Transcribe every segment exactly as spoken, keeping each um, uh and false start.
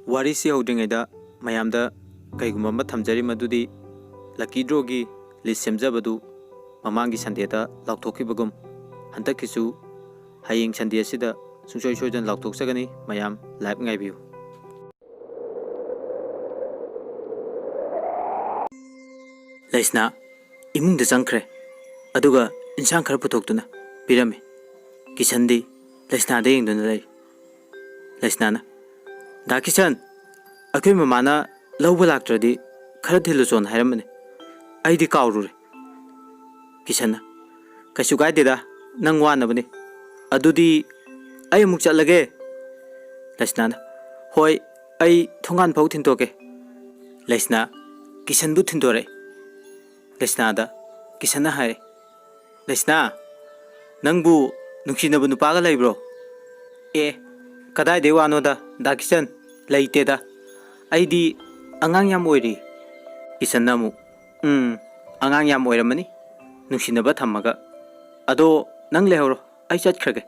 ꯋꯥꯔꯤꯁꯤ ꯍꯧꯗ꯭ꯔꯤꯉꯩꯗ ꯃꯌꯥꯝꯗ ꯀꯩꯒꯨꯝꯕ ꯑꯃ ꯊꯝꯖꯔꯤ, ꯃꯗꯨꯗꯤ ꯂꯛꯀꯤ ꯗ꯭ꯔꯣꯒꯤ ꯂꯤꯁ ꯁꯦꯝꯖꯕꯗꯨ ꯃꯃꯥꯡꯒꯤ ꯁꯟꯗꯦꯗ ꯂꯥꯎꯊꯣꯛꯈꯤꯕꯒꯨꯝ, ꯍꯟꯗꯛꯀꯤꯁꯨ ꯍꯌꯦꯡ ꯁꯟꯗꯦ ꯑꯁꯤꯗ ꯁꯨꯡꯁꯣꯏ ꯁꯣꯏꯗꯅ ꯂꯥꯎꯊꯣꯛꯆꯒꯅꯤ꯫ ꯃꯌꯥꯝ ꯂꯥꯏꯚ ꯉꯥꯏꯕꯤꯌꯨ꯫ ꯂꯩꯁꯅꯥ ꯏꯃꯨꯡꯗ ꯆꯪꯈ꯭ꯔꯦ, ꯑꯗꯨꯒ ꯏꯟꯁꯥꯡ ꯈꯔ ꯄꯨꯊꯣꯛꯇꯨꯅ ꯄꯤꯔꯝꯃꯤ꯫ ꯀꯤꯁꯟꯗꯤ ꯂꯩꯁꯅꯥꯗ ꯌꯦꯡꯗꯨꯅ ꯂꯩ꯫ ꯂꯩꯁꯅꯥꯅ, "ꯗꯥ ꯀꯤꯁꯟ, ꯑꯩꯈꯣꯏ ꯃꯃꯥꯅ ꯂꯧꯕ ꯂꯥꯛꯇ꯭ꯔꯗꯤ ꯈꯔ ꯊꯤꯜꯂꯨꯆꯣꯅ ꯍꯥꯏꯔꯝꯕꯅꯤ꯫ ꯑꯩꯗꯤ ꯀꯥꯎꯔꯨꯔꯦ꯫" ꯀꯤꯁꯟꯅ, "ꯀꯩꯁꯨ ꯀꯥꯏꯗꯦꯗ, ꯅꯪ ꯋꯥꯅꯕꯅꯤ꯫ ꯑꯗꯨꯗꯤ ꯑꯩ ꯑꯃꯨꯛ ꯆꯠꯂꯒꯦ꯫" ꯂꯩꯁꯅꯥꯅ, "ꯍꯣꯏ, ꯑꯩ ꯊꯣꯡꯒꯥꯟ ꯐꯥꯎ ꯊꯤꯟꯇꯣꯛꯀꯦ꯫" ꯂꯩꯁꯅꯥ ꯀꯤꯁꯟꯕꯨ ꯊꯤꯟꯗꯣꯔꯛꯏ꯫ ꯂꯩꯁꯅꯥꯗ ꯀꯤꯁꯟꯅ ꯍꯥꯏꯔꯦ, "ꯂꯩꯁꯅꯥ, ꯅꯪꯕꯨ ꯅꯨꯡꯁꯤꯅꯕ ꯅꯨꯄꯥꯒ ꯂꯩꯕ꯭ꯔꯣ?" "ꯑꯦ, ꯀꯗꯥꯏꯗꯩ ꯋꯥꯅꯣꯗ, ꯗꯥ ꯀꯤꯁꯟ, ꯂꯩꯇꯦꯗ꯫ ꯑꯩꯗꯤ ꯑꯉꯥꯡ ꯌꯥꯝ ꯑꯣꯏꯔꯤ꯫" ꯀꯤꯁꯟꯅ ꯑꯃꯨꯛ, "ꯎꯝ, ꯑꯉꯥꯡ ꯌꯥꯝ ꯑꯣꯏꯔꯝꯃꯅꯤ, ꯅꯨꯡꯁꯤꯅꯕ ꯊꯝꯃꯒ꯫ ꯑꯗꯣ ꯅꯪ ꯂꯩꯍꯧꯔꯣ, ꯑꯩ ꯆꯠꯈ꯭ꯔꯒꯦ꯫"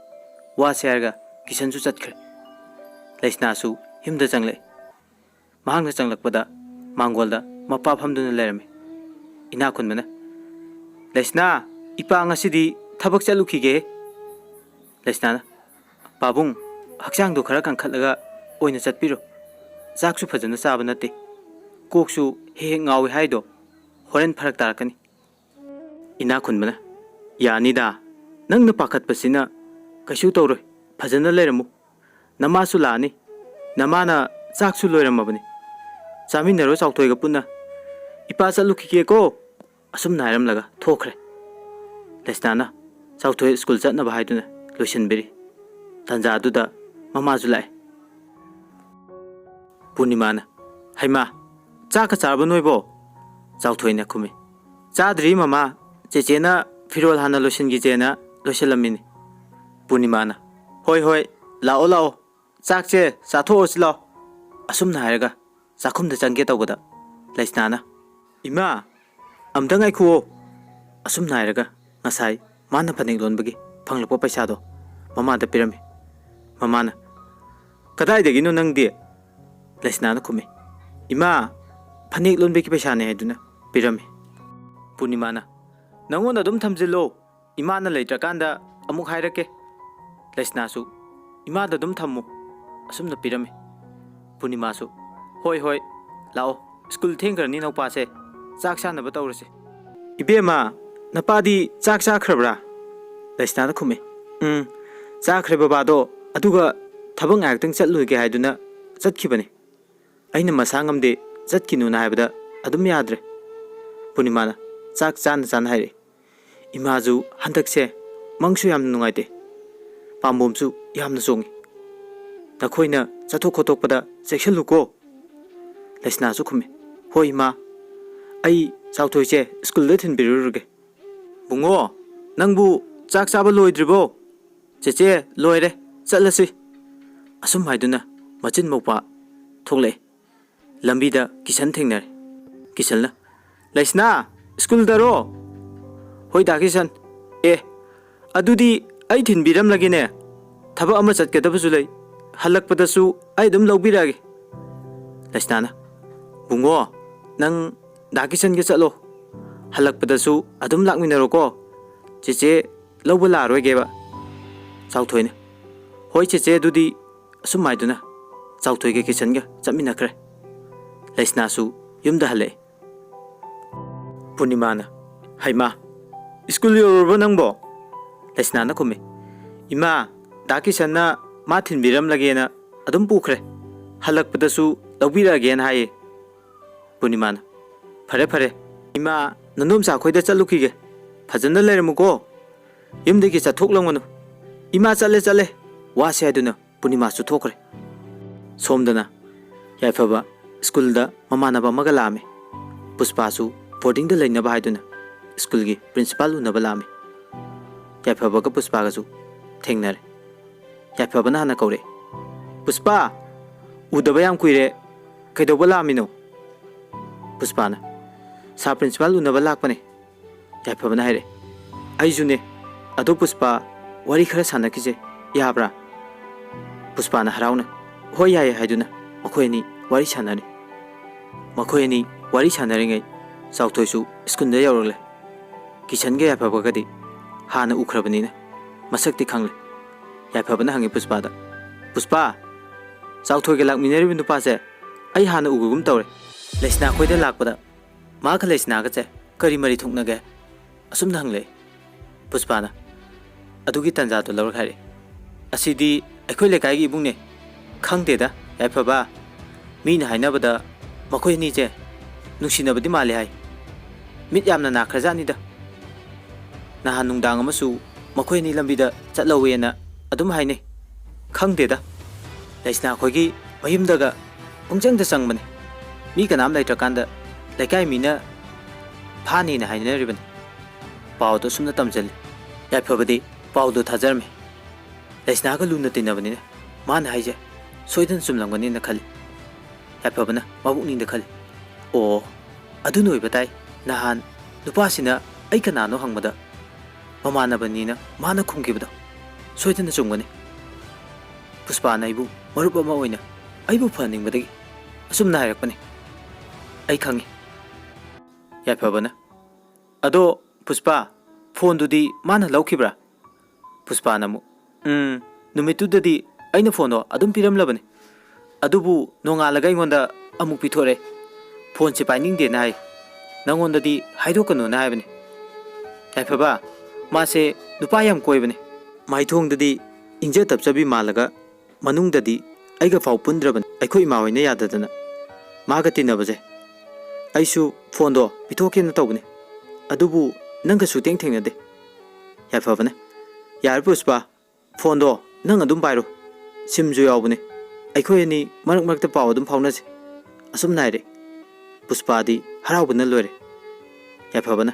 ꯋꯥꯁꯦ ꯍꯥꯏꯔꯒ ꯀꯤꯁꯟꯁꯨ ꯆꯠꯈ꯭ꯔꯦ꯫ ꯂꯩꯁꯅꯥꯁꯨ ꯌꯨꯝꯗ ꯆꯪꯂꯛꯏ꯫ ꯃꯍꯥꯛꯅ ꯆꯪꯂꯛꯄꯗ ꯃꯥꯡꯒꯣꯜꯗ ꯃꯄꯥ ꯐꯝꯗꯨꯅ ꯂꯩꯔꯝꯃꯤ꯫ ꯏꯅꯥꯛ ꯈꯨꯟꯕꯅ, "ꯂꯩꯁꯅꯥ, ꯏꯄꯥ ꯉꯁꯤꯗꯤ ꯊꯕꯛ ꯆꯠꯂꯨꯈꯤꯒꯦ꯫" ꯂꯩꯁꯅꯥꯅ, "ꯄꯥꯕꯨꯡ, ꯍꯛꯆꯥꯡꯗꯣ ꯈꯔ ꯀꯟꯈꯠꯂꯒ ꯑꯣꯏꯅ ꯆꯠꯄꯤꯔꯣ꯫ ꯆꯥꯛꯁꯨ ꯐꯖꯅ ꯆꯥꯕ ꯅꯠꯇꯦ꯫ ꯀꯣꯛꯁꯨ ꯍꯦꯛ ꯍꯦꯛ ꯉꯥꯎꯏ ꯍꯥꯏꯗꯣ ꯍꯣꯔꯦꯟ ꯐꯔꯛ ꯇꯥꯔꯛꯀꯅꯤ꯫" ꯏꯅꯥꯛ ꯈꯨꯟꯕꯅ, "ꯌꯥꯅꯤꯗ, ꯅꯪꯅ ꯄꯥꯈꯠꯄꯁꯤꯅ ꯀꯩꯁꯨ ꯇꯧꯔꯣꯏ, ꯐꯖꯅ ꯂꯩꯔꯝꯃꯨ꯫ ꯅꯃꯥꯁꯨ ꯂꯥꯛꯑꯅꯤ, ꯅꯃꯥꯅ ꯆꯥꯛꯁꯨ ꯂꯣꯏꯔꯝꯃꯕꯅꯤ꯫ ꯆꯥꯃꯤꯟꯅꯔꯣ ꯆꯥꯎꯊꯣꯏꯒ ꯄꯨꯟꯅ꯫ ꯏꯄꯥ ꯆꯠꯂꯨꯈꯤꯒꯦꯀꯣ꯫" ꯑꯁꯨꯝꯅ ꯍꯥꯏꯔꯝꯂꯒ ꯊꯣꯛꯈ꯭ꯔꯦ꯫ ꯂꯩꯁꯅꯥꯅ ꯆꯥꯎꯊꯣꯏ ꯁ꯭ꯀꯨꯜ ꯆꯠꯅꯕ ꯍꯥꯏꯗꯨꯅ ꯂꯣꯏꯁꯤꯟꯕꯤꯔꯤ꯫ ꯇꯥꯟꯖꯥꯗꯨꯗ ꯃꯃꯥꯁꯨ ꯂꯥꯛꯑꯦ꯫ ꯄꯨꯔꯅꯤꯃꯥꯅ, "ꯍꯩꯃꯥ, ꯆꯥꯛꯀ ꯆꯥꯔꯕ ꯅꯣꯏꯕꯣ?" ꯆꯥꯎꯊꯣꯏꯅ ꯈꯨꯝꯃꯤ, "ꯆꯥꯗ꯭ꯔꯤ ꯃꯃꯥ, ꯆꯦꯆꯦꯅ ꯐꯤꯔꯣꯜ ꯍꯥꯟꯅ ꯂꯣꯏꯁꯤꯟꯈꯤꯁꯦꯅ ꯂꯣꯏꯁꯤꯜꯂꯝꯃꯤꯅꯤ꯫" ꯄꯨꯔꯅꯤꯃꯥꯅ, "ꯍꯣꯏ ꯍꯣꯏ, ꯂꯥꯛꯑꯣ ꯂꯥꯛꯑꯣ, ꯆꯥꯛꯁꯦ ꯆꯥꯊꯣꯛꯑꯁꯤ ꯂꯥꯛꯑꯣ꯫" ꯑꯁꯨꯝꯅ ꯍꯥꯏꯔꯒ ꯆꯥꯛꯈꯨꯝꯗ ꯆꯪꯒꯦ ꯇꯧꯕꯗ ꯂꯩꯁꯅꯥꯅ, "ꯏꯃꯥ, ꯑꯝꯇ ꯉꯥꯏꯈꯨꯑꯣ꯫" ꯑꯁꯨꯝꯅ ꯍꯥꯏꯔꯒ ꯉꯁꯥꯏ ꯃꯥꯅ ꯐꯅꯦꯛ ꯂꯣꯟꯕꯒꯤ ꯐꯪꯂꯛꯄ ꯄꯩꯁꯥꯗꯣ ꯃꯃꯥꯗ ꯄꯤꯔꯝꯃꯤ꯫ ꯃꯃꯥꯅ, "ꯀꯗꯥꯏꯗꯒꯤꯅꯣ ꯅꯪꯗꯤ? ꯂꯩꯁꯅꯥꯅ ꯈꯨꯝꯃꯤ, "ꯏꯃꯥ, ꯐꯅꯦꯛ ꯂꯣꯟꯕꯒꯤ ꯄꯩꯁꯥꯅꯦ" ꯍꯥꯏꯗꯨꯅ ꯄꯤꯔꯝꯃꯤ꯫ ꯄꯨꯔꯅꯤꯃꯥꯅ, "ꯅꯪꯉꯣꯟꯗ ꯑꯗꯨꯝ ꯊꯝꯖꯤꯜꯂꯣ, ꯏꯃꯥꯅ ꯂꯩꯇ꯭ꯔꯀꯥꯟꯗ ꯑꯃꯨꯛ ꯍꯥꯏꯔꯛꯀꯦ"꯫ ꯂꯩꯁꯅꯥꯁꯨ, "ꯏꯃꯥꯗ ꯑꯗꯨꯝ ꯊꯝꯃꯨ", ꯑꯁꯨꯝꯅ ꯄꯤꯔꯝꯃꯤ꯫ ꯄꯨꯔꯅꯤꯃꯥꯁꯨ, "ꯍꯣꯏ ꯍꯣꯏ, ꯂꯥꯛꯑꯣ, ꯁ꯭ꯀꯨꯜ ꯊꯦꯡꯈ꯭ꯔꯅꯤ ꯅꯧꯄꯥꯁꯦ, ꯆꯥꯛ ꯆꯥꯅꯕ ꯇꯧꯔꯁꯦ"꯫ "ꯏꯕꯦꯝꯃ, ꯅꯄꯥꯗꯤ ꯆꯥꯛ ꯆꯥꯈ꯭ꯔꯕ꯭ꯔꯥ?" ꯂꯩꯁꯅꯥꯅ ꯈꯨꯝꯃꯤ, "ꯎꯝ, ꯆꯥꯈ꯭ꯔꯦ ꯕꯕꯥꯗꯣ, ꯑꯗꯨꯒ ꯊꯕꯛ ꯉꯥꯏꯍꯥꯛꯇꯪ ꯆꯠꯂꯨꯒꯦ ꯍꯥꯏꯗꯨꯅ ꯆꯠꯈꯤꯕꯅꯤ꯫ ꯑꯩꯅ ꯃꯁꯥ ꯉꯝꯗꯦ, ꯆꯠꯈꯤꯅꯨꯅ ꯍꯥꯏꯕꯗ ꯑꯗꯨꯝ ꯌꯥꯗ꯭ꯔꯦ"꯫ ꯄꯨꯔꯅꯤꯃꯥꯅ ꯆꯥꯛ ꯆꯥꯅ ꯆꯥꯅ ꯍꯥꯏꯔꯛꯏ, "ꯏꯃꯥꯁꯨ ꯍꯟꯗꯛꯁꯦ ꯃꯪꯁꯨ ꯌꯥꯝꯅ ꯅꯨꯡꯉꯥꯏꯇꯦ, ꯄꯥꯝꯕꯣꯝꯁꯨ ꯌꯥꯝꯅ ꯆꯣꯡꯉꯤ꯫ ꯅꯈꯣꯏꯅ ꯆꯠꯊꯣꯛ ꯈꯣꯠꯇꯣꯛꯄꯗ ꯆꯦꯛꯁꯤꯜꯂꯨꯀꯣ"꯫ ꯂꯩꯁꯅꯥꯁꯨ ꯈꯨꯝꯃꯤ, "ꯍꯣꯏ ꯏꯃꯥ, ꯑꯩ ꯆꯥꯎꯊꯣꯏꯁꯦ ꯁ꯭ꯀꯨꯜꯗ ꯊꯤꯟꯕꯤꯔꯨꯔꯒꯦ"꯫ "ꯕꯨꯡꯉꯣ, ꯅꯪꯕꯨ ꯆꯥꯛ ꯆꯥꯕ ꯂꯣꯏꯗ꯭ꯔꯤꯕꯣ?" "ꯆꯦꯆꯦ, ꯂꯣꯏꯔꯦ, ꯆꯠꯂꯁꯤ"꯫ ꯑꯁꯨꯝ ꯍꯥꯏꯗꯨꯅ ꯃꯆꯤꯟ ꯃꯧꯄꯥ ꯊꯣꯛꯂꯛꯑꯦ꯫ ꯂꯝꯕꯤꯗ ꯀꯤꯁꯟ ꯊꯦꯡꯅꯔꯦ꯫ ꯀꯤꯁꯟꯅ, "ꯂꯩꯁꯅꯥ, ꯁ꯭ꯀꯨꯜꯗꯔꯣ?" "ꯍꯣꯏ ꯗꯥ ꯀꯤꯁꯟ"꯫ "ꯑꯦ, ꯑꯗꯨꯗꯤ ꯑꯩ ꯊꯤꯟꯕꯤꯔꯝꯂꯒꯦꯅꯦ, ꯊꯕꯛ ꯑꯃ ꯆꯠꯀꯗꯕꯁꯨ ꯂꯩ, ꯍꯜꯂꯛꯄꯗꯁꯨ ꯑꯩ ꯑꯗꯨꯝ ꯂꯧꯕꯤꯔꯛꯑꯒꯦ"꯫ ꯂꯩꯁꯅꯥꯅ, "ꯕꯨꯡꯉꯣ, ꯅꯪ ꯗꯥ ꯀꯤꯁꯟꯒ ꯆꯠꯂꯣ, ꯍꯜꯂꯛꯄꯗꯁꯨ ꯑꯗꯨꯝ ꯂꯥꯛꯃꯤꯟꯅꯔꯣꯀꯣ, ꯆꯦꯆꯦ ꯂꯧꯕ ꯂꯥꯛꯑꯔꯣꯏꯒꯦꯕ"꯫ ꯆꯥꯎꯊꯣꯏꯅ, "ꯍꯣꯏ ꯆꯦꯆꯦ, ꯑꯗꯨꯗꯤ"꯫ ꯑꯁꯨꯝ ꯍꯥꯏꯗꯨꯅ ꯆꯥꯎꯊꯣꯏꯒ ꯀꯤꯁꯟꯒ ꯆꯠꯃꯤꯟꯅꯈ꯭ꯔꯦ꯫ ꯂꯩꯁꯅꯥꯁꯨ ꯌꯨꯝꯗ ꯍꯜꯂꯛꯑꯦ꯫ ꯄꯨꯔꯅꯤꯃꯥꯅ, "ꯍꯩꯃꯥ, ꯁ꯭ꯀꯨꯜ ꯌꯧꯔꯨꯔꯕꯣ ꯅꯪꯕꯣ?" ꯂꯩꯁꯅꯥꯅ ꯈꯨꯝꯃꯤ, "ꯏꯃꯥ, ꯗꯥ ꯀꯤꯁꯟꯅ ꯃꯥ ꯊꯤꯟꯕꯤꯔꯝꯂꯒꯦꯅ ꯑꯗꯨꯝ ꯄꯨꯈ꯭ꯔꯦ, ꯍꯜꯂꯛꯄꯗꯁꯨ ꯂꯧꯕꯤꯔꯛꯑꯒꯦꯅ ꯍꯥꯏꯌꯦ"꯫ ꯄꯨꯔꯅꯤꯃꯥꯅ, "ꯐꯔꯦ ꯐꯔꯦ, ꯏꯃꯥ, ꯅꯅꯣꯝꯆꯥ ꯈꯣꯏꯗ ꯆꯠꯂꯨꯈꯤꯒꯦ, ꯐꯖꯅ ꯂꯩꯔꯝꯃꯨꯀꯣ, ꯌꯨꯝꯗꯒꯤ ꯆꯠꯊꯣꯛꯂꯝꯒꯅꯨ"꯫ "ꯏꯃꯥ, ꯆꯠꯂꯦ ꯆꯠꯂꯦ, ꯋꯥꯁꯦ" ꯍꯥꯏꯗꯨꯅ ꯄꯨꯔꯅꯤꯃꯥꯁꯨ ꯊꯣꯛꯈ꯭ꯔꯦ꯫ ꯁꯣꯝꯗꯅ ꯌꯥꯏꯐꯕ ꯁ꯭ꯀꯨꯜꯗ ꯃꯃꯥꯟꯅꯕ ꯑꯃꯒ ꯂꯥꯛꯑꯝꯃꯤ꯫ ꯄꯨꯁꯄꯥꯁꯨ ꯕꯣꯔꯗꯤꯡꯗ ꯂꯩꯅꯕ ꯍꯥꯏꯗꯨꯅ ꯁ꯭ꯀꯨꯜꯒꯤ ꯄ꯭ꯔꯤꯟꯁꯤꯄꯥꯜ ꯎꯅꯕ ꯂꯥꯛꯑꯝꯃꯤ꯫ ꯌꯥꯏꯐꯕꯒ ꯄꯨꯁꯄꯥꯒꯁꯨ ꯊꯦꯡꯅꯔꯦ꯫ ꯌꯥꯏꯐꯕꯅ ꯍꯥꯟꯅ ꯀꯧꯔꯛꯑꯦ, "ꯄꯨꯁꯄꯥ, ꯎꯗꯕ ꯌꯥꯝ ꯀꯨꯏꯔꯦ, ꯀꯩꯗꯧꯕ ꯂꯥꯛꯑꯝꯃꯤꯅꯣ?" ꯄꯨꯁꯄꯥꯅ, "ꯁꯥꯔ ꯄ꯭ꯔꯤꯟꯁꯤꯄꯥꯜ ꯎꯅꯕ ꯂꯥꯛꯄꯅꯦ"꯫ ꯌꯥꯏꯐꯕꯅ ꯍꯥꯏꯔꯛꯑꯦ, "ꯑꯩꯁꯨꯅꯦ꯫ ꯑꯗꯣ ꯄꯨꯁꯄꯥ, ꯋꯥꯔꯤ ꯈꯔ ꯁꯥꯟꯅꯈꯤꯁꯦ, ꯌꯥꯕ꯭ꯔꯥ?" ꯄꯨꯁꯄꯥꯅ ꯍꯔꯥꯎꯅ, "ꯍꯣꯏ, ꯌꯥꯏꯌꯦ" ꯍꯥꯏꯗꯨꯅ ꯃꯈꯣꯏ ꯑꯅꯤ ꯋꯥꯔꯤ ꯁꯥꯟꯅꯔꯤ꯫ ꯃꯈꯣꯏ ꯑꯅꯤ ꯋꯥꯔꯤ ꯁꯥꯟꯅꯔꯤꯉꯩ ꯆꯥꯎꯊꯣꯏꯁꯨ ꯁ꯭ꯀꯨꯜꯗ ꯌꯧꯔꯛꯂꯦ꯫ ꯀꯤꯁꯟꯒ ꯌꯥꯏꯐꯕꯒꯗꯤ ꯍꯥꯟꯅ ꯎꯈ꯭ꯔꯕꯅꯤꯅ ꯃꯁꯛꯇꯤ ꯈꯪꯂꯦ꯫ ꯌꯥꯏꯐꯕꯅ ꯍꯪꯉꯤ ꯄꯨꯁꯄꯥꯗ, "ꯄꯨꯁꯄꯥ, ꯆꯥꯎꯊꯣꯏꯒ ꯂꯥꯛꯃꯤꯟꯅꯔꯤꯕ ꯅꯨꯄꯥꯁꯦ ꯑꯩ ꯍꯥꯟꯅ ꯎꯈꯤꯒꯨꯝ ꯇꯧꯔꯦ꯫ ꯂꯩꯁꯅꯥ ꯈꯣꯏꯗ ꯂꯥꯛꯄꯗ ꯃꯥꯒ ꯂꯩꯁꯅꯥꯒꯁꯦ ꯀꯔꯤ ꯃꯔꯤ ꯊꯣꯛꯅꯒꯦ?" ꯑꯁꯨꯝꯅ ꯍꯪꯂꯛꯏ꯫ ꯄꯨꯁꯄꯥꯅ ꯑꯗꯨꯒꯤ ꯇꯥꯟꯖꯥꯗꯣ ꯂꯧꯔꯒ ꯍꯥꯏꯔꯛꯏ, "ꯑꯁꯤꯗꯤ ꯑꯩꯈꯣꯏ ꯂꯩꯀꯥꯏꯒꯤ ꯏꯕꯨꯡꯅꯦ꯫ ꯈꯪꯗꯦꯗ, ꯌꯥꯏꯐꯕ꯫ ꯃꯤꯅ ꯍꯥꯏꯅꯕꯗ ꯃꯈꯣꯏ ꯑꯅꯤꯁꯦ ꯅꯨꯡꯁꯤꯅꯕꯗꯤ ꯃꯥꯜꯂꯦ ꯍꯥꯏ꯫ ꯃꯤꯠ ꯌꯥꯝꯅ ꯅꯥꯈ꯭ꯔꯖꯥꯠꯅꯤꯗ꯫ ꯅꯍꯥꯟ ꯅꯨꯡꯗꯥꯡ ꯑꯃꯁꯨ ꯃꯈꯣꯏ ꯑꯅꯤ ꯂꯝꯕꯤꯗ ꯆꯠꯍꯧꯋꯦꯅ ꯑꯗꯨꯝ ꯍꯥꯏꯅꯩ꯫ ꯈꯪꯗꯦꯗ, ꯂꯩꯁꯅꯥ ꯑꯩꯈꯣꯏꯒꯤ ꯃꯌꯨꯝꯗꯒ ꯄꯨꯡꯆꯪꯗ ꯆꯪꯕꯅꯦ꯫ ꯃꯤ ꯀꯅꯥꯝ ꯂꯩꯇ꯭ꯔꯀꯥꯟꯗ ꯂꯩꯀꯥꯏ ꯃꯤꯅ ꯐꯥꯅꯤꯅ ꯍꯥꯏꯅꯔꯤꯕꯅꯤ꯫" ꯄꯥꯎꯗꯣ ꯁꯨꯝꯅ ꯇꯝꯁꯤꯜꯂꯤ꯫ ꯌꯥꯏꯐꯕꯗꯤ ꯄꯥꯎꯗꯣ ꯊꯥꯖꯔꯝꯃꯤ꯫ ꯂꯩꯁꯅꯥꯒ ꯂꯨꯅ ꯇꯤꯟꯅꯕꯅꯤꯅ ꯃꯥꯅ ꯍꯥꯏꯁꯦ ꯁꯣꯏꯗꯅ ꯆꯨꯝꯂꯝꯒꯅꯤꯅ ꯈꯜꯂꯤ꯫ ꯌꯥꯏꯐꯕꯅ ꯃꯕꯨꯛꯅꯤꯡꯗ ꯈꯜꯂꯤ, "ꯑꯣ, ꯑꯗꯨꯅ ꯑꯣꯏꯕ ꯇꯥꯏ꯫ ꯅꯍꯥꯟ ꯅꯨꯄꯥꯁꯤꯅ ꯑꯩ ꯀꯅꯥꯅꯣ ꯍꯪꯕꯗ ꯃꯃꯥꯟꯅꯕꯅꯤꯅ ꯃꯥꯅ ꯈꯨꯝꯈꯤꯕꯗꯣ ꯁꯣꯏꯗꯅ ꯆꯨꯝꯒꯅꯤ꯫ ꯄꯨꯁꯄꯥꯅ ꯑꯩꯕꯨ ꯃꯔꯨꯞ ꯑꯃ ꯑꯣꯏꯅ ꯑꯩꯕꯨ ꯐꯍꯟꯅꯤꯡꯕꯗꯒꯤ ꯑꯁꯨꯝꯅ ꯍꯥꯏꯔꯛꯄꯅꯤ꯫ ꯑꯩ ꯈꯪꯉꯤ꯫" ꯌꯥꯏꯐꯕꯅ, "ꯑꯗꯣ ꯄꯨꯁꯄꯥ, ꯐꯣꯟꯗꯨꯗꯤ ꯃꯥꯅ ꯂꯧꯈꯤꯕ꯭ꯔꯥ?" ꯄꯨꯁꯄꯥꯅ ꯑꯃꯨꯛ, "ꯎꯝ, ꯅꯨꯃꯤꯠꯇꯨꯗꯗꯤ ꯑꯩꯅ ꯐꯣꯟꯗꯣ ꯑꯗꯨꯝ ꯄꯤꯔꯝꯂꯕꯅꯤ꯫ ꯑꯗꯨꯕꯨ ꯅꯣꯡꯉꯥꯜꯂꯒ ꯑꯩꯉꯣꯟꯗ ꯑꯃꯨꯛ ꯄꯤꯊꯣꯔꯛꯑꯦ꯫ ꯐꯣꯟꯁꯦ ꯄꯥꯏꯅꯤꯡꯗꯦꯅ ꯍꯥꯏ꯫ ꯅꯪꯉꯣꯟꯗꯗꯤ ꯍꯥꯏꯗꯣꯛꯀꯅꯨꯅ ꯍꯥꯏꯕꯅꯤ꯫ ꯌꯥꯏꯐꯕ, ꯃꯥꯁꯦ ꯅꯨꯄꯥ ꯌꯥꯝ ꯀꯣꯏꯕꯅꯤ꯫ ꯃꯥꯏꯊꯣꯡꯗꯗꯤ ꯏꯪꯖ ꯇꯞꯆꯕꯤ ꯃꯥꯜꯂꯒ ꯃꯅꯨꯡꯗꯗꯤ ꯑꯩꯒ ꯐꯥꯎ ꯄꯨꯟꯗ꯭ꯔꯕꯅꯤ꯫ ꯑꯩꯈꯣꯏ ꯏꯃꯥ ꯍꯣꯏꯅ ꯌꯥꯗꯗꯅ ꯃꯥꯒ ꯇꯤꯟꯅꯕꯁꯦ꯫ ꯑꯩꯁꯨ ꯐꯣꯟꯗꯣ ꯄꯤꯊꯣꯛꯀꯦꯅ ꯇꯧꯕꯅꯤ꯫ ꯑꯗꯨꯕꯨ ꯅꯪꯒ ꯁꯨꯛꯊꯦꯡ ꯊꯦꯡꯅꯗꯦ꯫" ꯌꯥꯏꯐꯕꯅ, "ꯌꯥꯔꯦ ꯄꯨꯁꯄꯥ, ꯐꯣꯟꯗꯣ ꯅꯪ ꯑꯗꯨꯝ ꯄꯥꯏꯔꯣ꯫ ꯁꯤꯝꯁꯨ ꯌꯥꯎꯕꯅꯦ꯫ ꯑꯩꯈꯣꯏ ꯑꯅꯤ ꯃꯔꯛ ꯃꯔꯛꯇ ꯄꯥꯎ ꯑꯗꯨꯝ ꯐꯥꯎꯅꯁꯦ꯫" ꯑꯁꯨꯝꯅ ꯍꯥꯏꯔꯦ꯫ ꯄꯨꯁꯄꯥꯗꯤ ꯍꯔꯥꯎꯕꯅ ꯂꯣꯏꯔꯦ꯫ ꯌꯥꯏꯐꯕꯅ,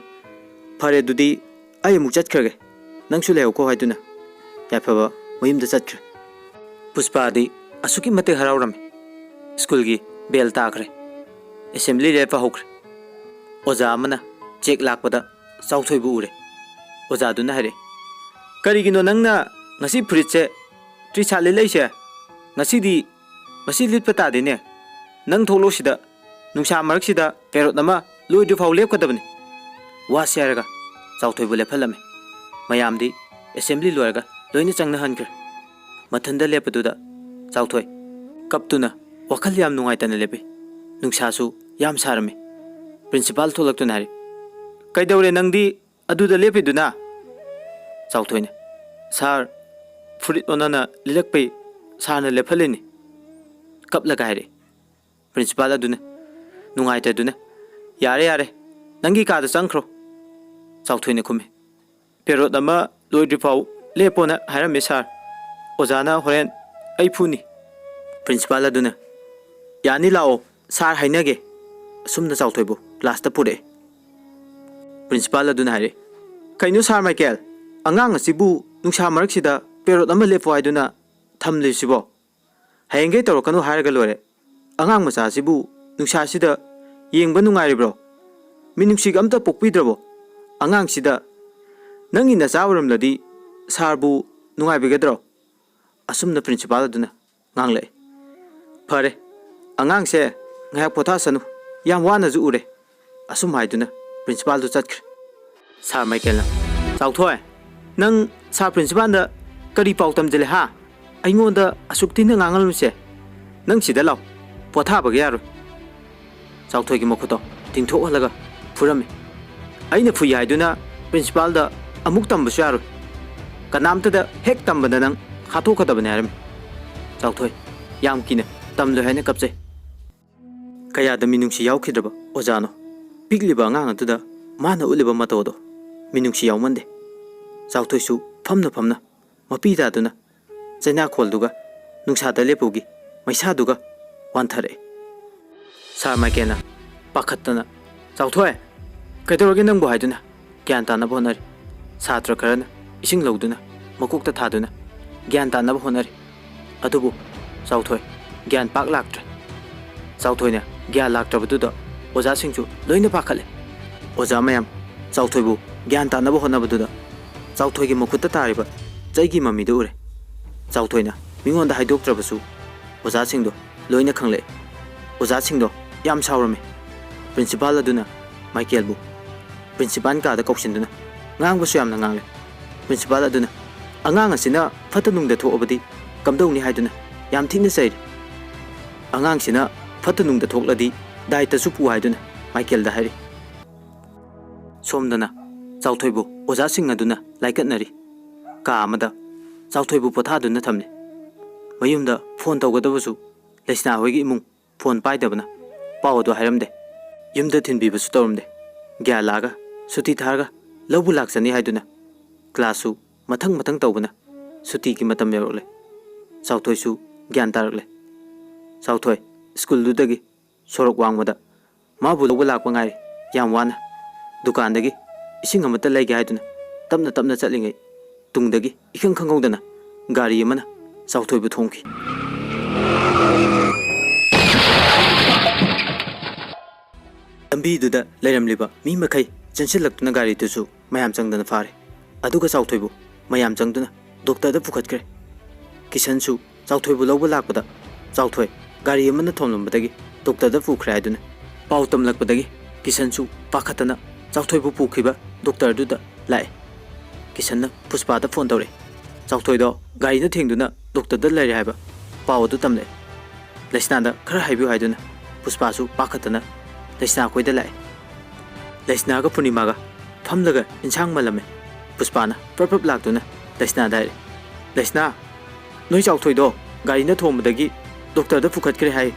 "ꯐꯔꯦ, ꯑꯗꯨꯗꯤ ꯑꯩ ꯑꯃꯨꯛ ꯆꯠꯈ꯭ꯔꯒꯦ꯫ ꯅꯪꯁꯨ ꯂꯩꯍꯧꯀꯣ" ꯍꯥꯏꯗꯨꯅ ꯌꯥꯏꯐꯕ ꯃꯌꯨꯝꯗ ꯆꯠꯈ꯭ꯔꯦ꯫ ꯄꯨꯁꯄꯥꯗꯤ ꯑꯁꯨꯛꯀꯤ ꯃꯇꯤꯛ ꯍꯔꯥꯎꯔꯝꯃꯤ꯫ ꯁ꯭ꯀꯨꯜꯒꯤ ꯕꯦꯜ ꯇꯥꯈ꯭ꯔꯦ꯫ ꯑꯦꯁꯦꯝꯕ꯭ꯂꯤ ꯂꯦꯞꯄ ꯍꯧꯈ꯭ꯔꯦ꯫ ꯑꯣꯖꯥ ꯑꯃꯅ ꯆꯦꯛ ꯂꯥꯛꯄꯗ ꯆꯥꯎꯊꯣꯏꯕꯨ ꯎꯔꯦ꯫ ꯑꯣꯖꯥꯗꯨꯅ ꯍꯥꯏꯔꯛꯏ, "ꯀꯔꯤꯒꯤꯅꯣ ꯅꯪꯅ ꯉꯁꯤ ꯐꯨꯔꯤꯠꯁꯦ ꯇ꯭ꯔꯤꯁꯥꯠ ꯂꯤꯠꯂꯛꯏꯁꯦ? ꯉꯁꯤꯗꯤ "ꯃꯁꯤ ꯂꯤꯠꯄ ꯇꯥꯗꯦꯅꯦ꯫ ꯅꯪ ꯊꯣꯛꯂꯛꯑꯣ ꯁꯤꯗ꯫ ꯅꯨꯡꯁꯥ ꯃꯔꯛꯁꯤꯗ ꯄꯦꯔꯣꯠ ꯑꯃ ꯂꯣꯏꯗ꯭ꯔꯤꯐꯥꯎ ꯂꯦꯞꯀꯗꯕꯅꯤ꯫" ꯋꯥꯁꯤ ꯍꯥꯏꯔꯒ ꯆꯥꯎꯊꯣꯏꯕꯨ ꯂꯦꯞꯍꯜꯂꯝꯃꯤ꯫ ꯃꯌꯥꯝꯗꯤ ꯑꯦꯁꯦꯝꯕ꯭ꯂꯤ ꯂꯣꯏꯔꯒ ꯂꯣꯏꯅ ꯆꯪꯅꯍꯟꯈ꯭ꯔꯦ꯫ ꯃꯊꯟꯗ ꯂꯦꯞꯄꯗꯨꯗ ꯆꯥꯎꯊꯣꯏ ꯀꯞꯇꯨꯅ ꯋꯥꯈꯜ ꯌꯥꯝ ꯅꯨꯡꯉꯥꯏꯇꯅ ꯂꯦꯞꯄꯤ꯫ ꯅꯨꯡꯁꯥꯁꯨ ꯌꯥꯝ ꯁꯥꯔꯝꯃꯤ꯫ ꯄ꯭ꯔꯤꯟꯁꯤꯄꯥꯜ ꯊꯣꯛꯂꯛꯇꯨꯅ ꯍꯥꯏꯔꯤ, "ꯀꯩꯗꯧꯔꯦ ꯅꯪꯗꯤ ꯑꯗꯨꯗ ꯂꯦꯞꯄꯤꯗꯨꯅ?" ꯆꯥꯎꯊꯣꯏꯅ, "ꯁꯥꯔ, ꯐꯨꯔꯤꯠ ꯑꯣꯟꯅꯅ ꯂꯤꯠꯂꯛꯄꯩ ꯁꯥꯔꯅ ꯂꯦꯞꯍꯜꯂꯤꯅꯤ꯫" ꯀꯞꯂꯒ ꯍꯥꯏꯔꯛꯏ꯫ ꯄ꯭ꯔꯤꯟꯁꯤꯄꯥꯜ ꯑꯗꯨꯅ ꯅꯨꯡꯉꯥꯏꯇꯗꯨꯅ, "ꯌꯥꯔꯦ, ꯌꯥꯔꯦ, ꯅꯪꯒꯤ ꯀꯥꯗ ꯆꯪꯈ꯭ꯔꯣ꯫" ꯆꯥꯎꯊꯣꯏꯅ ꯈꯨꯝꯃꯤ, "ꯄꯦꯔꯣꯠ ꯑꯃ ꯂꯣꯏꯗ꯭ꯔꯤꯐꯥꯎ ꯂꯦꯞꯄꯣꯅ ꯍꯥꯏꯔꯝꯃꯤ ꯁꯥꯔ꯫ ꯑꯣꯖꯥꯅ ꯍꯣꯔꯦꯟ ꯑꯩ ꯐꯨꯅꯤ꯫" ꯄ꯭ꯔꯤꯟꯁꯤꯄꯥꯜ ꯑꯗꯨꯅ, "ꯌꯥꯅꯤ, ꯂꯥꯛꯑꯣ, ꯁꯥꯔ ꯍꯥꯏꯅꯒꯦ꯫" ꯑꯁꯨꯝꯅ ꯆꯥꯎꯊꯣꯏꯕꯨ ꯀ꯭ꯂꯥꯁꯇ ꯄꯨꯔꯛꯑꯦ꯫ ꯄ꯭ꯔꯤꯟꯁꯤꯄꯥꯜ ꯑꯗꯨꯅ ꯍꯥꯏꯔꯛꯏ, "ꯀꯩꯅꯣ ꯁꯥꯔ ꯃꯥꯏꯀꯦꯜ, ꯑꯉꯥꯡ ꯑꯁꯤꯕꯨ ꯅꯨꯡꯁꯥ ꯃꯔꯛꯁꯤꯗ ꯄꯦꯔꯣꯠ ꯑꯃ ꯂꯦꯞꯄꯣ ꯍꯥꯏꯗꯨꯅ ꯊꯝꯂꯤꯁꯤꯕꯣ? ꯍꯌꯦꯡꯈꯩ ꯇꯧꯔꯛꯀꯅꯨ ꯍꯥꯏꯔꯒ ꯂꯣꯏꯔꯦ꯫ ꯑꯉꯥꯡ ꯃꯆꯥꯁꯤꯕꯨ ꯅꯨꯡꯁꯥꯁꯤꯗ ꯌꯦꯡꯕ ꯅꯨꯡꯉꯥꯏꯔꯤꯕ꯭ꯔꯣ? ꯃꯤꯅꯨꯡꯁꯤꯒ ꯑꯝꯇ ꯄꯣꯛꯄꯤꯗ꯭ꯔꯕꯣ? ꯑꯉꯥꯡꯁꯤꯗ ꯅꯪꯒꯤ ꯅꯆꯥ ꯑꯣꯏꯔꯝꯂꯗꯤ ꯁꯥꯔꯕꯨ ꯅꯨꯡꯉꯥꯏꯕꯤꯒꯗ꯭ꯔꯣ?" ꯑꯁꯨꯝꯅ ꯄ꯭ꯔꯤꯟꯁꯤꯄꯥꯜ ꯑꯗꯨꯅ ꯉꯥꯡꯂꯛꯏ꯫ "ꯐꯔꯦ, ꯑꯉꯥꯡꯁꯦ ꯉꯥꯏꯍꯥꯛ ꯄꯣꯊꯥꯁꯅꯨ, ꯌꯥꯝ ꯋꯥꯅꯁꯨ ꯎꯔꯦ꯫" ꯑꯁꯨꯝ ꯍꯥꯏꯗꯨꯅ ꯄ꯭ꯔꯤꯟꯁꯤꯄꯥꯜꯗꯨ ꯆꯠꯈ꯭ꯔꯦ꯫ ꯁꯥꯔ ꯃꯥꯏꯀꯦꯜꯅ, "ꯆꯥꯎꯊꯣꯏ, ꯅꯪ ꯁꯥꯔ ꯄ꯭ꯔꯤꯟꯁꯤꯄꯥꯜꯗ ꯀꯔꯤ ꯄꯥꯎ ꯇꯝꯁꯤꯜꯂꯦ ꯍꯥ? ꯑꯩꯉꯣꯟꯗ ꯑꯁꯨꯛ ꯊꯤꯅ ꯉꯥꯡꯍꯜꯂꯨꯁꯦ꯫ ꯅꯪ ꯁꯤꯗ ꯂꯥꯎ, ꯄꯣꯊꯥꯕꯒ ꯌꯥꯔꯣꯏ꯫" ꯆꯥꯎꯊꯣꯏꯒꯤ ꯃꯈꯨꯠꯇꯣ ꯇꯤꯡꯊꯣꯛꯍꯜꯂꯒ ꯐꯨꯔꯝꯃꯤ꯫ "ꯑꯩꯅ ꯐꯨꯏ ꯍꯥꯏꯗꯨꯅ ꯄ꯭ꯔꯤꯟꯁꯤꯄꯥꯜꯗ ꯑꯃꯨꯛ ꯇꯝꯕꯁꯨ ꯌꯥꯔꯣꯏ꯫ ꯀꯅꯥꯝꯇꯗ ꯍꯦꯛ ꯇꯝꯕꯗ ꯅꯪ ꯍꯥꯠꯇꯣꯛꯀꯗꯕꯅꯤ" ꯍꯥꯏꯔꯝꯃꯤ꯫ ꯆꯥꯎꯊꯣꯏ ꯌꯥꯝ ꯀꯤꯅ ꯇꯝꯂꯣꯏ ꯍꯥꯏꯅ ꯀꯞꯆꯩ꯫ ꯀꯌꯥꯗ ꯃꯤꯅꯨꯡꯁꯤ ꯌꯥꯎꯈꯤꯗ꯭ꯔꯕ ꯑꯣꯖꯥꯅꯣ! ꯄꯤꯛꯂꯤꯕ ꯑꯉꯥꯡ ꯑꯗꯨꯗ ꯃꯥꯅ ꯎꯠꯂꯤꯕ ꯃꯇꯧ ꯑꯗꯣ ꯃꯤꯅꯨꯡꯁꯤ ꯌꯥꯎꯃꯟꯗꯦ꯫ ꯆꯥꯎꯊꯣꯏꯁꯨ ꯐꯝꯅ ꯐꯝꯅ ꯃꯄꯤ ꯇꯥꯗꯨꯅ ꯆꯩꯅꯥꯈꯣꯜꯗꯨꯒ ꯅꯨꯡꯁꯥꯗ ꯂꯦꯞꯄꯨꯒꯤ ꯃꯩꯁꯥꯗꯨꯒ ꯋꯥꯟꯊꯔꯛꯑꯦ꯫ ꯁꯥꯔ ꯃꯥꯏꯀꯦꯜꯅ ꯄꯥꯈꯠꯇꯅ, "ꯆꯥꯎꯊꯣꯏ, ꯀꯩꯗꯧꯔꯒꯦ ꯅꯪꯕꯨ?" ꯍꯥꯏꯗꯨꯅ ꯒ꯭ꯌꯥꯟ ꯇꯥꯅꯕ ꯍꯣꯠꯅꯔꯤ꯫ ꯁꯥꯇ꯭ꯔ ꯈꯔꯅ ꯏꯁꯤꯡ ꯂꯧꯗꯨꯅ ꯃꯀꯣꯛꯇ ꯊꯥꯗꯨꯅ ꯒ꯭ꯌꯥꯟ ꯇꯥꯅꯕ ꯍꯣꯠꯅꯔꯤ꯫ ꯑꯗꯨꯕꯨ ꯆꯥꯎꯊꯣꯏ ꯒ꯭ꯌꯥꯟ ꯄꯥꯛ ꯂꯥꯛꯇ꯭ꯔꯦ꯫ ꯆꯥꯎꯊꯣꯏꯅ ꯒ꯭ꯌꯥꯟ ꯂꯥꯛꯇ꯭ꯔꯕꯗꯨꯗ ꯑꯣꯖꯥꯁꯤꯡꯁꯨ ꯂꯣꯏꯅ ꯄꯥꯈꯠꯂꯦ꯫ ꯑꯣꯖꯥ ꯃꯌꯥꯝ ꯆꯥꯎꯊꯣꯏꯕꯨ ꯒ꯭ꯌꯥꯟ ꯇꯥꯅꯕ ꯍꯣꯠꯅꯕꯗꯨꯗ ꯆꯥꯎꯊꯣꯏꯒꯤ ꯃꯈꯨꯠꯇ ꯇꯥꯔꯤꯕ ꯆꯩꯒꯤ ꯃꯃꯤꯗꯨ ꯎꯔꯦ꯫ ꯆꯥꯎꯊꯣꯏꯅ ꯃꯤꯉꯣꯟꯗ ꯍꯥꯏꯗꯣꯛꯇ꯭ꯔꯕꯁꯨ ꯑꯣꯖꯥꯁꯤꯡꯗꯣ ꯂꯣꯏꯅ ꯈꯪꯂꯛꯏ꯫ ꯑꯣꯖꯥꯁꯤꯡꯗꯣ ꯌꯥꯝ ꯁꯥꯎꯔꯝꯃꯤ꯫ ꯄ꯭ꯔꯤꯟꯁꯤꯄꯥꯜ ꯑꯗꯨꯅ ꯃꯥꯏꯀꯦꯜꯕꯨ ꯄ꯭ꯔꯤꯟꯁꯤꯄꯥꯜ ꯀꯥꯗ ꯀꯧꯁꯤꯟꯗꯨꯅ ꯉꯥꯡꯕꯁꯨ ꯌꯥꯝꯅ ꯉꯥꯡꯂꯦ꯫ ꯄ꯭ꯔꯤꯟꯁꯤꯄꯥꯜ ꯑꯗꯨꯅ ꯑꯉꯥꯡ ꯑꯁꯤꯅ ꯐꯠꯇ ꯅꯨꯡꯗ ꯊꯣꯛꯑꯕꯗꯤ ꯀꯝꯗꯧꯅꯤ ꯍꯥꯏꯗꯨꯅ ꯌꯥꯝ ꯊꯤꯅ ꯆꯩꯔꯤ꯫ ꯑꯉꯥꯡꯁꯤꯅ ꯐꯠꯇ ꯅꯨꯡꯗ ꯊꯣꯛꯂꯗꯤ ꯗꯥꯏꯇꯁꯨ ꯄꯨ ꯍꯥꯏꯗꯨꯅ ꯃꯥꯏꯀꯦꯜꯗ ꯍꯥꯏꯔꯤ꯫ ꯁꯣꯝꯗꯅ ꯆꯥꯎꯊꯣꯏꯕꯨ ꯑꯣꯖꯥꯁꯤꯡ ꯑꯗꯨꯅ ꯂꯥꯏꯀꯠꯅꯔꯤ꯫ ꯀꯥ ꯑꯃꯗ ꯆꯥꯎꯊꯣꯏꯕꯨ ꯄꯣꯊꯥꯗꯨꯅ ꯊꯝꯂꯤ꯫ ꯃꯌꯨꯝꯗ ꯐꯣꯟ ꯇꯧꯒꯗꯕꯁꯨ ꯂꯩꯁꯅꯥ ꯍꯣꯏꯒꯤ ꯏꯃꯨꯡ ꯐꯣꯟ ꯄꯥꯏꯗꯕꯅ ꯄꯥꯎ ꯑꯗꯨ ꯍꯥꯏꯔꯝꯗꯦ꯫ ꯌꯨꯝꯗ ꯊꯤꯟꯕꯤꯕꯁꯨ ꯇꯧꯔꯝꯗꯦ꯫ ꯒ꯭ꯌꯥꯟ ꯂꯥꯛꯑꯒ ꯁꯨꯇꯤ ꯊꯥꯔꯒ ꯂꯧꯕ ꯂꯥꯛꯆꯅꯤ ꯍꯥꯏꯗꯨꯅ ꯀ꯭ꯂꯥꯁꯁꯨ ꯃꯊꯪ ꯃꯊꯪ ꯇꯧꯕꯅ ꯁꯨꯇꯤꯒꯤ ꯃꯇꯝ ꯌꯧꯔꯛꯂꯦ꯫ ꯆꯥꯎꯊꯣꯏꯁꯨ ꯒ꯭ꯌꯥꯟ ꯇꯥꯔꯛꯂꯦ꯫ ꯆꯥꯎꯊꯣꯏ ꯁ꯭ꯀꯨꯜꯗꯨꯗꯒꯤ ꯁꯣꯔꯣꯛ ꯋꯥꯡꯃꯗ ꯃꯥꯕꯨ ꯂꯧꯕ ꯂꯥꯛꯄ ꯉꯥꯏꯔꯤ꯫ ꯌꯥꯝ ꯋꯥꯅ ꯗꯨꯀꯥꯟꯗꯒꯤ ꯏꯁꯤꯡ ꯑꯃꯠꯇ ꯂꯩꯒꯦ ꯍꯥꯏꯗꯨꯅ ꯇꯞꯅ ꯇꯞꯅ ꯆꯠꯂꯤꯉꯩ ꯇꯨꯡꯗꯒꯤ ꯏꯈꯪ ꯈꯪꯍꯧꯗꯅ ꯒꯥꯔꯤ ꯑꯃꯅ ꯆꯥꯎꯊꯣꯏꯕꯨ ꯊꯣꯝꯈꯤ꯫ ꯂꯝꯕꯤꯗꯨꯗ ꯂꯩꯔꯝꯂꯤꯕ ꯃꯤ ꯃꯈꯩ ꯆꯦꯟꯁꯤꯜꯂꯛꯇꯨꯅ ꯒꯥꯔꯤꯗꯨꯁꯨ ꯃꯌꯥꯝ ꯆꯪꯗꯅ ꯐꯥꯔꯦ꯫ ꯑꯗꯨꯒ ꯆꯥꯎꯊꯣꯏꯕꯨ ꯃꯌꯥꯝ ꯆꯪꯗꯨꯅ ꯗꯣꯛꯇꯔꯗ ꯄꯨꯈꯠꯈ꯭ꯔꯦ꯫ ꯀꯤꯁꯟꯁꯨ ꯆꯥꯎꯊꯣꯏꯕꯨ ꯂꯧꯕ ꯂꯥꯛꯄꯗ ꯆꯥꯎꯊꯣꯏ ꯒꯥꯔꯤ ꯑꯃꯅ ꯊꯣꯝꯂꯝꯕꯗꯒꯤ ꯗꯣꯛꯇꯔꯗ ꯄꯨꯈ꯭ꯔꯦ ꯍꯥꯏꯗꯨꯅ ꯄꯥꯎ ꯇꯝꯂꯛꯄꯗꯒꯤ ꯀꯤꯁꯟꯁꯨ ꯄꯥꯈꯠꯇꯅ ꯆꯥꯎꯊꯣꯏꯕꯨ ꯄꯨꯈꯤꯕ ꯗꯣꯛꯇꯔꯗꯨꯗ ꯂꯥꯛꯑꯦ꯫ ꯀꯤꯁꯟꯅ ꯄꯨꯁꯄꯥꯗ ꯐꯣꯟ ꯇꯧꯔꯛꯑꯦ꯫ ꯆꯥꯎꯊꯣꯏꯗꯣ ꯒꯥꯔꯤꯅ ꯊꯦꯡꯗꯨꯅ ꯗꯣꯛꯇꯔꯗ ꯂꯩꯔꯦ ꯍꯥꯏꯕ ꯄꯥꯎ ꯑꯗꯨ ꯇꯝꯂꯛꯑꯦ꯫ ꯂꯩꯁꯅꯥꯗ ꯈꯔ ꯍꯥꯏꯕꯤꯌꯨ ꯍꯥꯏꯗꯨꯅ ꯄꯨꯁꯄꯥꯁꯨ ꯄꯥꯈꯠꯇꯅ ꯂꯩꯁꯅꯥ ꯑꯩꯈꯣꯏꯗ ꯂꯥꯛꯑꯦ꯫ ꯂꯩꯁꯅꯥꯒ ꯄꯨꯔꯅꯤꯃꯥꯒ ꯐꯝꯂꯒ ꯏꯟꯁꯥꯡ ꯃꯜꯂꯝꯃꯦ꯫ ꯄꯨꯁꯄꯥꯅ ꯄ꯭ꯔꯞ ꯄ꯭ꯔꯞ ꯂꯥꯛꯇꯨꯅ ꯂꯩꯁꯅꯥꯗ ꯍꯥꯏꯔꯦ, "ꯂꯩꯁꯅꯥ, ꯅꯣꯏ ꯆꯥꯎꯊꯣꯏꯗꯣ ꯒꯥꯔꯤꯅ ꯊꯣꯝꯕꯗꯒꯤ ꯗꯣꯛꯇꯔꯗ ꯄꯨꯈꯠꯈ꯭ꯔꯦ ꯍꯥꯏ꯫"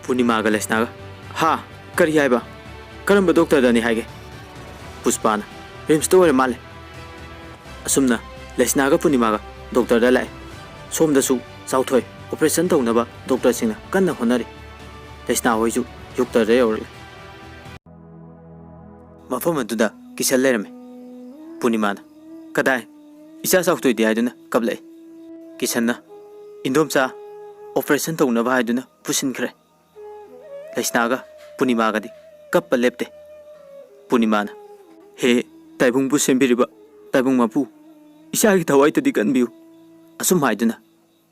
ꯄꯨꯔꯅꯤꯃꯥꯒ ꯂꯩꯁꯅꯥꯒ, "ꯍꯥ? ꯀꯔꯤ ꯍꯥꯏꯕ? ꯀꯔꯝꯕ ꯗꯣꯛꯇꯔꯗꯅꯤ ꯍꯥꯏꯒꯦ?" ꯄꯨꯁꯄꯥꯅ, "ꯔꯤꯝꯁꯇ ꯑꯣꯏꯔ ꯃꯥꯜꯂꯦ꯫" ꯑꯁꯨꯝꯅ ꯂꯩꯁꯅꯥꯒ ꯄꯨꯔꯅꯤꯃꯥꯒ ꯗꯣꯛꯇꯔꯗ ꯂꯥꯛꯑꯦ꯫ ꯁꯣꯝꯗꯁꯨ ꯆꯥꯎꯊꯣꯏ ꯑꯣꯄꯔꯦꯁꯟ ꯇꯧꯅꯕ ꯗꯣꯛꯇꯔꯁꯤꯡꯅ ꯀꯟꯅ ꯍꯣꯠꯅꯔꯤ꯫ ꯂꯩꯁꯅꯥ ꯍꯣꯏꯁꯨ ꯗꯣꯛꯇꯔꯗ ꯌꯧꯔꯛꯂꯦ꯫ ꯃꯐꯝ ꯑꯗꯨꯗ ꯀꯤꯁꯟ ꯂꯩꯔꯝꯃꯤ꯫ ꯄꯨꯔꯅꯤꯃꯥꯅ, "ꯀꯗꯥꯏ? ꯏꯆꯥ ꯆꯥꯎꯊꯣꯏꯗꯤ?" ꯍꯥꯏꯗꯨꯅ ꯀꯞꯂꯛꯏ꯫ ꯀꯤꯁꯟꯅ, "ꯏꯟꯗꯣꯝꯆꯥ ꯑꯣꯄꯔꯦꯁꯟ ꯇꯧꯅꯕ ꯍꯥꯏꯗꯨꯅ ꯄꯨꯁꯤꯟꯈ꯭ꯔꯦ꯫" ꯂꯩꯁꯅꯥꯒ ꯄꯨꯔꯅꯤꯃꯥꯒꯗꯤ ꯀꯞꯄ ꯂꯦꯞꯇꯦ꯫ ꯄꯨꯔꯅꯤꯃꯥꯅ, "ꯍꯦ ꯇꯥꯏꯕꯨꯡꯕꯨ ꯁꯦꯝꯕꯤꯔꯤꯕ ꯇꯥꯏꯕꯨꯡ ꯃꯄꯨ, ꯏꯆꯥꯒꯤ ꯊꯋꯥꯏꯗꯗꯤ ꯀꯟꯕꯤꯌꯨ꯫" ꯑꯁꯨꯝ ꯍꯥꯏꯗꯨꯅ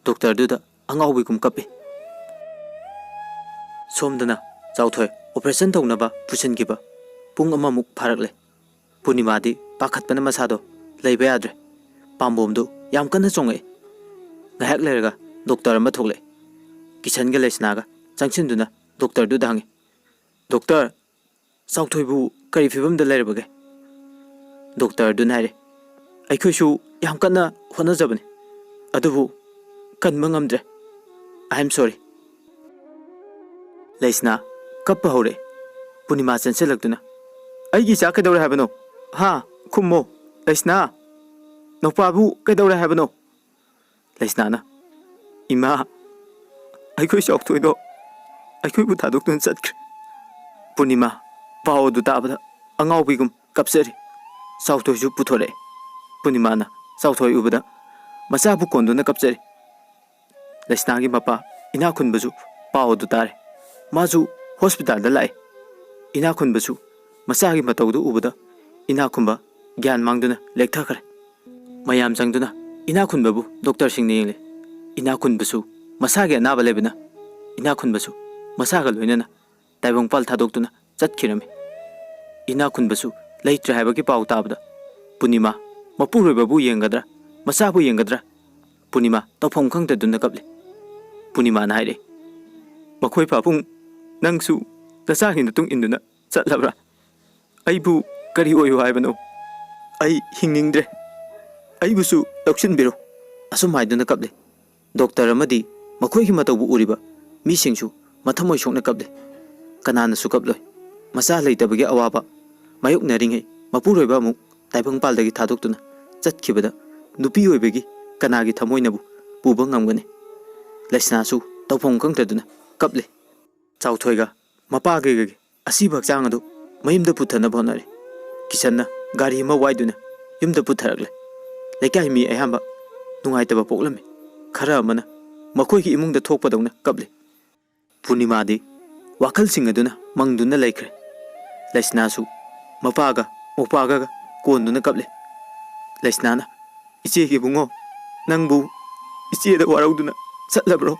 ꯗꯣꯛꯇꯔꯗꯨꯗ ꯑꯉꯥꯎꯕꯤꯒꯨꯝ ꯀꯞꯄꯤ꯫ ꯁꯣꯝꯗꯅ ꯆꯥꯎꯊꯣꯏ operation ꯇꯧꯅꯕ ꯄꯨꯁꯤꯟꯈꯤꯕ ꯄꯨꯡ ꯑꯃꯃꯨꯛ ꯐꯥꯔꯛꯂꯦ꯫ ꯄꯨꯔꯅꯤꯃꯥꯗꯤ ꯄꯥꯈꯠꯄꯅ ꯃꯁꯥꯗꯣ ꯂꯩꯕ ꯌꯥꯗ꯭ꯔꯦ꯫ ꯄꯥꯝꯕꯣꯝꯗꯨ ꯌꯥꯝ ꯀꯟꯅ ꯆꯣꯡꯉꯛꯏ꯫ ꯉꯥꯏꯍꯥꯛ ꯂꯩꯔꯒ ꯗꯣꯛꯇꯔ ꯑꯃ ꯊꯣꯛꯂꯛꯑꯦ꯫ ꯀꯤꯁꯟꯒ ꯂꯩꯁꯅꯥꯒ ꯆꯪꯁꯤꯟꯗꯨꯅ ꯗꯣꯛꯇꯔꯗꯨꯗ ꯍꯪꯉꯤ, "ꯗꯣꯛꯇꯔ, ꯆꯥꯎꯊꯣꯏꯕꯨ ꯀꯔꯤ ꯐꯤꯕꯝꯗ ꯂꯩꯔꯕꯒꯦ?" ꯗꯣꯛꯇꯔꯗꯨꯅ ꯍꯥꯏꯔꯦ, "ꯑꯩꯈꯣꯏꯁꯨ ꯌꯥꯝ ꯀꯟꯅ ꯍꯣꯠꯅꯖꯕꯅꯤ, ꯑꯗꯨꯕꯨ ꯀꯟꯕ ꯉꯝꯗ꯭ꯔꯦ꯫ I am sorry." ꯂꯩꯁꯅꯥ ꯀꯞꯄ ꯍꯧꯔꯛꯑꯦ꯫ ꯄꯨꯔꯅꯤꯃꯥ ꯆꯦꯟꯁꯤꯜꯂꯛꯇꯨꯅ, "ꯑꯩꯒꯤ ꯏꯆꯥ ꯀꯩꯗꯧꯔꯦ ꯍꯥꯏꯕꯅꯣ? ꯍꯥ? ꯈꯨꯝꯃꯣ꯫ ꯂꯩꯁꯅꯥ, ꯅꯧꯄꯥꯕꯨ ꯀꯩꯗꯧꯔꯦ ꯍꯥꯏꯕꯅꯣ?" ꯂꯩꯁꯅꯥꯅ, "ꯏꯃꯥ, ꯑꯩꯈꯣꯏ ꯆꯥꯎꯊꯣꯏꯗꯣ ꯑꯩꯈꯣꯏꯕꯨ ꯊꯥꯗꯣꯛꯇꯨꯅ ꯆꯠꯈ꯭ꯔꯦ꯫" ꯄꯨꯔꯅꯤꯃꯥ ꯄꯥꯎ ꯑꯗꯨ ꯇꯥꯕꯗ ꯑꯉꯥꯎꯕꯤꯒꯨꯝ ꯀꯞꯆꯔꯤ꯫ ꯆꯥꯎꯊꯣꯏꯁꯨ ꯄꯨꯊꯣꯔꯛꯑꯦ꯫ ꯄꯨꯔꯅꯤꯃꯥꯅ ꯆꯥꯎꯊꯣꯏ ꯎꯕꯗ ꯃꯆꯥꯕꯨ ꯀꯣꯟꯗꯨꯅ ꯀꯞꯆꯔꯤ꯫ ꯂꯩꯁꯅꯥꯒꯤ ꯃꯄꯥ ꯏꯅꯥꯛꯈꯨꯟꯕꯁꯨ ꯄꯥꯎ ꯑꯗꯨ ꯇꯥꯔꯦ꯫ ꯃꯥꯁꯨ ꯍꯣꯁꯄꯤꯇꯥꯜꯗ ꯂꯥꯛꯑꯦ꯫ ꯏꯅꯥꯛꯈꯨꯟꯕꯁꯨ ꯃꯆꯥꯒꯤ ꯃꯇꯧꯗꯨ ꯎꯕꯗ ꯏꯅꯥꯛꯈꯨꯟꯕ ꯒ꯭ꯌꯥꯟ ꯃꯥꯡꯗꯨꯅ ꯂꯦꯛꯊꯈ꯭ꯔꯦ꯫ ꯃꯌꯥꯝ ꯆꯪꯗꯨꯅ ꯏꯅꯥꯛꯈꯨꯟꯕꯕꯨ ꯗꯣꯛꯇꯔꯁꯤꯡꯅ ꯌꯦꯡꯂꯦ꯫ ꯏꯅꯥꯛꯈꯨꯟꯕꯁꯨ ꯃꯁꯥꯒꯤ ꯑꯅꯥꯕ ꯂꯩꯕꯅ ꯏꯅꯥꯛꯈꯨꯟꯕꯁꯨ ꯃꯁꯥꯒ ꯂꯣꯏꯅꯅ ꯇꯥꯏꯕꯪꯄꯥꯜ ꯊꯥꯗꯣꯛꯇꯨꯅ ꯆꯠꯈꯤꯔꯝꯃꯤ꯫ ꯏꯅꯥꯛꯈꯨꯟꯕꯁꯨ ꯂꯩꯇ꯭ꯔꯦ ꯍꯥꯏꯕꯒꯤ ꯄꯥꯎ ꯇꯥꯕꯗ ꯄꯨꯔꯅꯤꯃꯥ ꯃꯄꯨꯔꯣꯏꯕꯕꯨ ꯌꯦꯡꯒꯗ꯭ꯔꯥ, ꯃꯆꯥꯕꯨ ꯌꯦꯡꯒꯗ꯭ꯔꯥ, ꯄꯨꯔꯅꯤꯃꯥ ꯇꯧꯐꯝ ꯈꯪꯗꯗꯨꯅ ꯀꯞꯂꯤ꯫ ꯄꯨꯔꯅꯤꯃꯥꯅ ꯍꯥꯏꯔꯛꯏ, "ꯃꯈꯣꯏ ꯄꯥꯕꯨꯡ, ꯅꯪꯁꯨ ꯅꯆꯥꯒꯤ ꯃꯇꯨꯡ ꯏꯟꯗꯨꯅ ꯆꯠꯂꯕ꯭ꯔꯥ? ꯑꯩꯕꯨ ꯀꯔꯤ ꯑꯣꯏꯌꯨ ꯍꯥꯏꯕꯅꯣ? ꯑꯩ ꯍꯤꯡꯅꯤꯡꯗ꯭ꯔꯦ꯫ ꯑꯩꯕꯨꯁꯨ ꯂꯧꯁꯤꯟꯕꯤꯔꯣ꯫" ꯑꯁꯨꯝ ꯍꯥꯏꯗꯨꯅ ꯀꯞꯂꯤ꯫ ꯗꯣꯛꯇꯔ ꯑꯃꯗꯤ ꯃꯈꯣꯏꯒꯤ ꯃꯇꯧꯕꯨ ꯎꯔꯤꯕ ꯃꯤꯁꯤꯡꯁꯨ ꯃꯊꯃꯣꯏ ꯁꯣꯛꯅ ꯀꯞꯂꯤ꯫ ꯀꯅꯥꯅꯁꯨ ꯀꯞꯂꯣꯏ꯫ ꯃꯆꯥ ꯂꯩꯇꯕꯒꯤ ꯑꯋꯥꯕ ꯃꯥꯌꯣꯛꯅꯔꯤꯉꯩ ꯃꯄꯨꯔꯣꯏꯕ ꯑꯃꯨꯛ ꯇꯥꯏꯕꯪꯄꯥꯜꯗꯒꯤ ꯊꯥꯗꯣꯛꯇꯨꯅ ꯆꯠꯈꯤꯕꯗ ꯅꯨꯄꯤ ꯑꯣꯏꯕꯒꯤ ꯀꯅꯥꯒꯤ ꯊꯃꯣꯏꯅꯕꯨ ꯄꯨꯕ ꯉꯝꯒꯅꯤ? ꯂꯩꯁꯅꯥꯁꯨ ꯇꯧꯐꯝ ꯈꯪꯗꯗꯨꯅ ꯀꯞꯂꯤ꯫ ꯆꯥꯎꯊꯣꯏꯒ ꯃꯄꯥ ꯀꯩꯒꯒꯤ ꯑꯁꯤꯕ ꯍꯛꯆꯥꯡ ꯑꯗꯨ ꯃꯌꯨꯝꯗ ꯄꯨꯊꯅꯕ ꯍꯣꯠꯅꯔꯦ꯫ ꯀꯤꯁꯟꯅ ꯒꯥꯔꯤ ꯑꯃ ꯋꯥꯏꯗꯨꯅ ꯌꯨꯝꯗ ꯄꯨꯊꯔꯛꯂꯦ꯫ ꯂꯩꯀꯥꯏ ꯃꯤ ꯑꯌꯥꯝꯕ ꯅꯨꯡꯉꯥꯏꯇꯕ ꯄꯣꯛꯂꯝꯃꯤ꯫ ꯈꯔ ꯑꯃꯅ ꯃꯈꯣꯏꯒꯤ ꯏꯃꯨꯡꯗ ꯊꯣꯛꯄꯗꯧꯅ ꯀꯞꯂꯤ꯫ ꯄꯨꯔꯅꯤꯃꯥꯗꯤ ꯋꯥꯈꯜꯁꯤꯡ ꯑꯗꯨꯅ ꯃꯪꯗꯨꯅ ꯂꯩꯈ꯭ꯔꯦ꯫ ꯂꯩꯁꯅꯥꯁꯨ ꯃꯄꯥꯒ ꯃꯧꯄꯥꯒꯒ ꯀꯣꯟꯗꯨꯅ ꯀꯞꯂꯤ꯫ ꯂꯩꯁꯅꯥꯅ, "ꯏꯆꯦꯒꯤ ꯏꯕꯨꯡꯉꯣ, ꯅꯪꯕꯨ ꯏꯆꯦꯗ ꯋꯥꯔꯧꯗꯨꯅ ꯆꯠꯂꯕ꯭ꯔꯣ?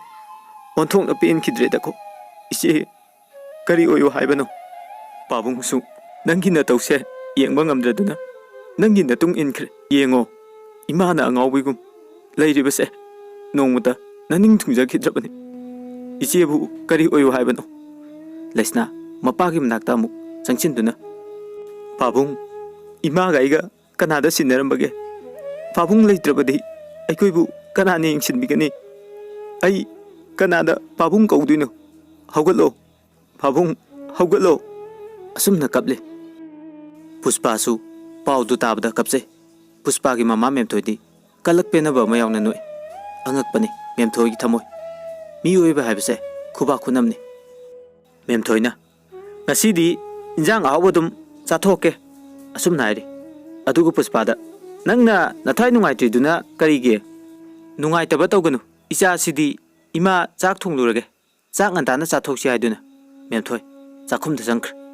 ꯑꯣꯟꯊꯣꯛꯅ ꯄꯦꯟꯈꯤꯗ꯭ꯔꯦꯗꯀꯣ꯫ ꯏꯆꯦ, ꯀꯔꯤ ꯑꯣꯏꯌꯨ ꯍꯥꯏꯕꯅꯣ? ꯄꯥꯕꯨꯡꯁꯨ ꯅꯪꯒꯤ ꯅꯇꯧꯁꯦ ꯌꯦꯡꯕ ꯉꯝꯗ꯭ꯔꯗꯨꯅ ꯅꯪꯒꯤ ꯅꯇꯨꯡ ꯏꯟꯈ꯭ꯔꯦ꯫ ꯌꯦꯡꯉꯣ, ꯏꯃꯥꯅ ꯑꯉꯥꯎꯕꯤꯒꯨꯝ ꯂꯩꯔꯤꯕꯁꯦ ꯅꯣꯡꯃꯇ ꯅꯅꯤꯡ ꯊꯨꯡꯖꯈꯤꯗ꯭ꯔꯕꯅꯤ꯫ ꯏꯆꯦꯕꯨ ꯀꯔꯤ ꯑꯣꯏꯌꯨ ꯍꯥꯏꯕꯅꯣ? ꯂꯩꯁꯅꯥ ꯃꯄꯥꯒꯤ ꯃꯅꯥꯛꯇ ꯑꯃꯨꯛ ꯆꯪꯁꯤꯟꯗꯨꯅ, "ꯄꯥꯕꯨꯡ, ꯏꯃꯥꯒ ꯑꯩꯒ ꯀꯅꯥꯗ ꯁꯤꯟꯅꯔꯝꯕꯒꯦ? ꯄꯥꯕꯨꯡ ꯂꯩꯇ꯭ꯔꯕꯗꯤ ꯑꯩꯈꯣꯏꯕꯨ ꯀꯅꯥꯅ ꯌꯦꯡꯁꯤꯟꯕꯤꯒꯅꯤ? ꯑꯩ ꯀꯅꯥꯗ ꯄꯥꯕꯨꯡ ꯀꯧꯗꯣꯏꯅꯣ? ꯍꯧꯒꯠꯂꯣ, ꯄꯥꯕꯨꯡ, ꯍꯧꯒꯠꯂꯣ!" ꯑꯁꯨꯝꯅ ꯀꯞꯂꯤ꯫ ꯄꯨꯁꯄꯥꯁꯨ ꯄꯥꯎꯗꯨ ꯇꯥꯕꯗ ꯀꯞꯆꯩ꯫ ꯄꯨꯁꯄꯥꯒꯤ ꯃꯃꯥ ꯃꯦꯝꯊꯣꯏꯗꯤ ꯀꯂꯛ ꯄꯦꯟꯅꯕ ꯑꯃ ꯌꯥꯎꯅ ꯅꯣꯛꯏ꯫ ꯑꯉꯛꯄꯅꯤ ꯃꯦꯝꯊꯣꯏꯒꯤ ꯊꯃꯣꯏ꯫ ꯃꯤꯑꯣꯏꯕ ꯍꯥꯏꯕꯁꯦ ꯈꯨꯕꯥꯛ ꯈꯨꯅꯝꯅꯤ꯫ ꯃꯦꯝꯊꯣꯏꯅ, "ꯉꯁꯤꯗꯤ ꯏꯟꯖꯥꯡ ꯑꯍꯥꯎꯕ ꯑꯗꯨꯝ ꯆꯥꯊꯣꯛꯀꯦ," ꯑꯁꯨꯝꯅ ꯍꯥꯏꯔꯤ꯫ ꯑꯗꯨꯒ ꯄꯨꯁꯄꯥꯗ, "ꯅꯪꯅ ꯅꯊ꯭ꯋꯥꯏ ꯅꯨꯡꯉꯥꯏꯇ꯭ꯔꯤꯗꯨꯅ ꯀꯔꯤꯒꯤ? ꯅꯨꯡꯉꯥꯏꯇꯕ ꯇꯧꯒꯅꯨ, ꯏꯆꯥꯁꯤꯗꯤ ꯏꯃꯥ ꯆꯥꯛ ꯊꯣꯡꯂꯨꯔꯒꯦ, ꯆꯥꯛ ꯉꯟꯇꯥꯅ ꯆꯥꯊꯣꯛꯁꯤ ꯍꯥꯏꯗꯨꯅ ꯃꯦꯝꯊꯣꯏ ꯆꯥꯛꯈꯨꯝꯗ ꯆꯪꯈ꯭ꯔꯦ꯫